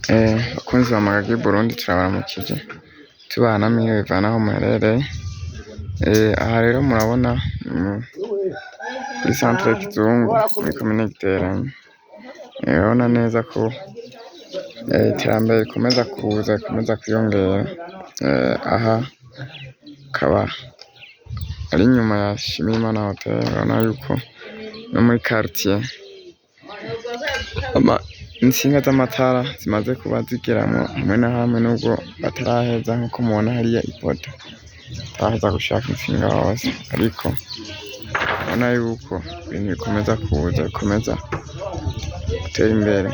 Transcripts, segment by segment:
Bakunzi ba Magagi Burundi, turabaramukije, tubaha na mwiriwe bivana aho muherereye. Aha rero murabona kuri centre Kizungu muri komine Giteranyi. Urabona neza ko iterambere rikomeza kuza, rikomeza kwiyongera. Aha akaba ari inyuma ya Shimirimana Hotel. Urabona yuko no muri quartier intsinga z'amatara zimaze kuba zigeramwo hamwe na hamwe, nubwo bataraheza, nkuko mubona hariya ipoto bataraheza gushaka intsinga hose, ariko urabona yuko ibintu bikomeza kuza, bikomeza gutera imbere,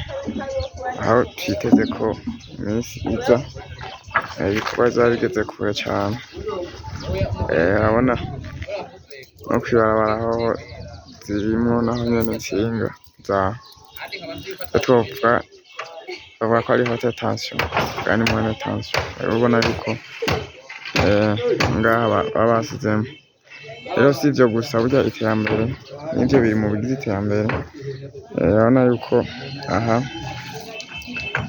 aho twiteze ko iminsi iza ibikorwa bizoba bigeze kure cane. Urabona no kw'ibarabara hoho zirimwo naho nyene intsinga za twovuga, bavuga ko ari haute tension kandi moyenne tension. Rero ubona yuko ngaha baba basizemwo. Rero sivyo gusa, burya iterambere nivyo biri mu bigize iterambere. Urabona yuko aha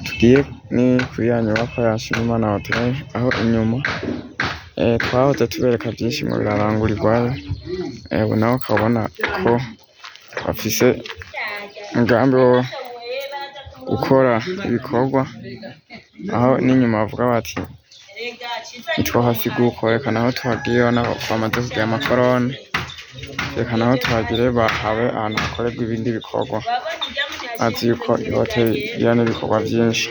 tugiye ni kuri ya nyubakwa ya Shimirimana Hotel, aho inyuma twahoze tubereka vyinshi mu birarangurirwayo. Ubu naho ukabona ko bafise umugambi wo gukora ibikorwa, aho n'inyuma bavuga bati ntitwohasiga uko, reka naho tuhagire. Urabona ko bamaze kugira ama colonnes, reka naho tuhagire habe ahantu hakorerwa ibindi bikorwa. Bazi yuko ihoteli igira n'ibikorwa vyinshi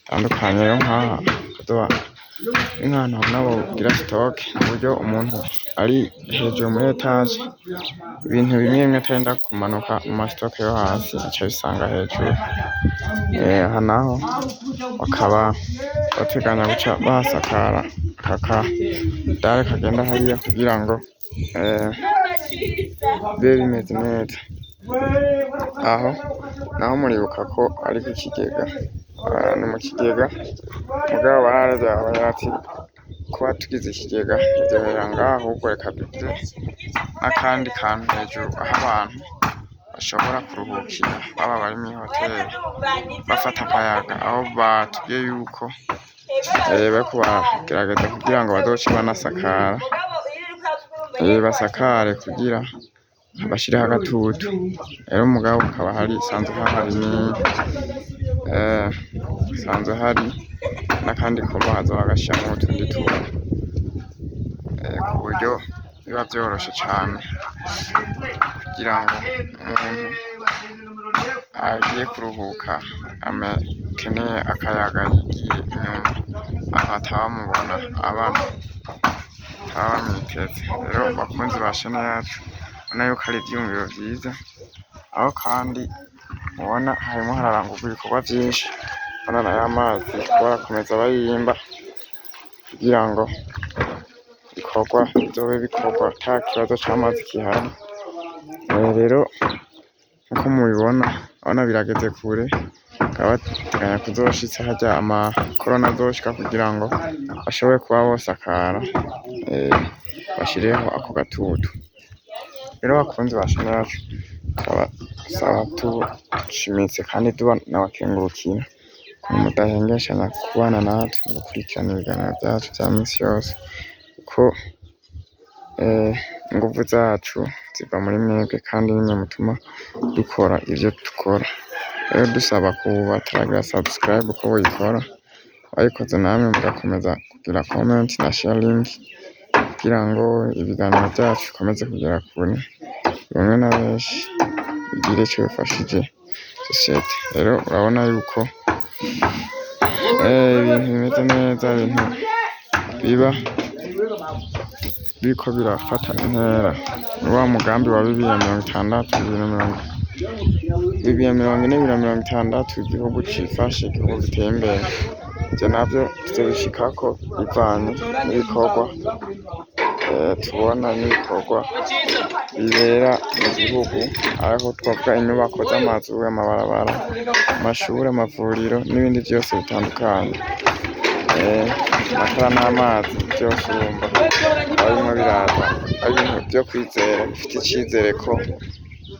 bitandukanye. Rero nkaha hazoba ari nk'ahantu ubona bogira stock, kuburyo umuntu ari hejuru muri étage ibintu bimwe bimwe atarinda kumanuka mu ma stock yo hasi, aca abisanga hejuru. Aha naho bakaba bateganya guca bahasakara aka kadare kagenda hariya kugira ngo bibe bimeze neza. Aho naho muribuka ko ari ku kigega, ni mu kigega, mugabo bararavye babona ati kuba tugize ikigega ntivyohera ngaho, ahubwo reka tugire n'akandi kantu hejuru aho abantu bashobora kuruhukira, baba bari mw'ihoteli bafata akayaga, aho batubwiye yuko bariko baragerageza kugira ngo bazoce banasakara, basakare kugira bashireho agatutu. Rero mugabo hakaba hari sanzwe hahari sanzwe hari n'akandi kumba bazoba bagashiramwo utundi tuntu, ku buryo biba vyoroshe cane kugira ngo umuntu agiye kuruhuka akeneye akayaga yigiye inyuma aho atabamubona, abana bataba bamwiteze. Rero bakunzi ba chaîne yacu, ubona yuko ari ivyiyumviro vyiza, aho kandi mubona harimwo hararangurwa ibikorwa vyinshi. Urabona nayo amazi barakomeza bayimba kugira ngo ibikorwa bizobe bikorwa ata kibazo c'amazi gihari. Rero nkuko mubibona, urabona birageze kure, bakaba bateganya kuzoshitsa harya ama colonnes azoshika kugira ngo bashobore kuba bosakara, bashireho ako gatutu. Rero bakunzi ba chaîne yacu, turabasaba dushimitse kandi tunabakengurukira ukuntu mudahengeshanya kubana natwe mu gukurikirana ibiganiro vyacu vya misi yose, kuko inguvu zacu ziva muri mwebwe kandi nimwe mutuma dukora ivyo dukora. Rero dusaba ku bataragira subscribe ko boyikora, bayikoze namwe mugakomeza kugira comment na sharing kugira ngo ibiganiro vyacu bikomeze kugera kure, bimwe na benshi, bigire ico bifashije société. Rero urabona yuko ibintu bimeze neza, ibintu biba biriko birafata intera. Ni wa mugambi wa 2060, 2040, 2060, igihugu cifashe, igihugu giteye imbere. Ivyo navyo tuzobishikako bivanye n'ibikorwa tubona n'ibikorwa bibera mu gihugu, aho twovuga inyubako z'amazu, amabarabara, amashure, amavuriro n'ibindi vyose bitandukanye. Amatara n'amazi vyose urumva biba birimwo biraza, ari ibintu vyo kwizera, bifite icizere ko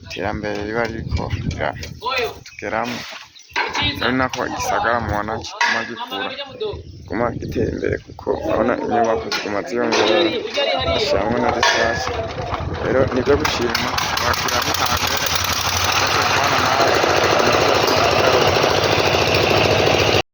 iterambere riba ririko riratugeramwo. Ari nako igisagara mubona kiguma gikura, kiguma gitera imbere, kuko urabona inyubako ziguma ziyongera, bashiramwo na zishasha. Rero nivyo gushima, kwakira ntihagera.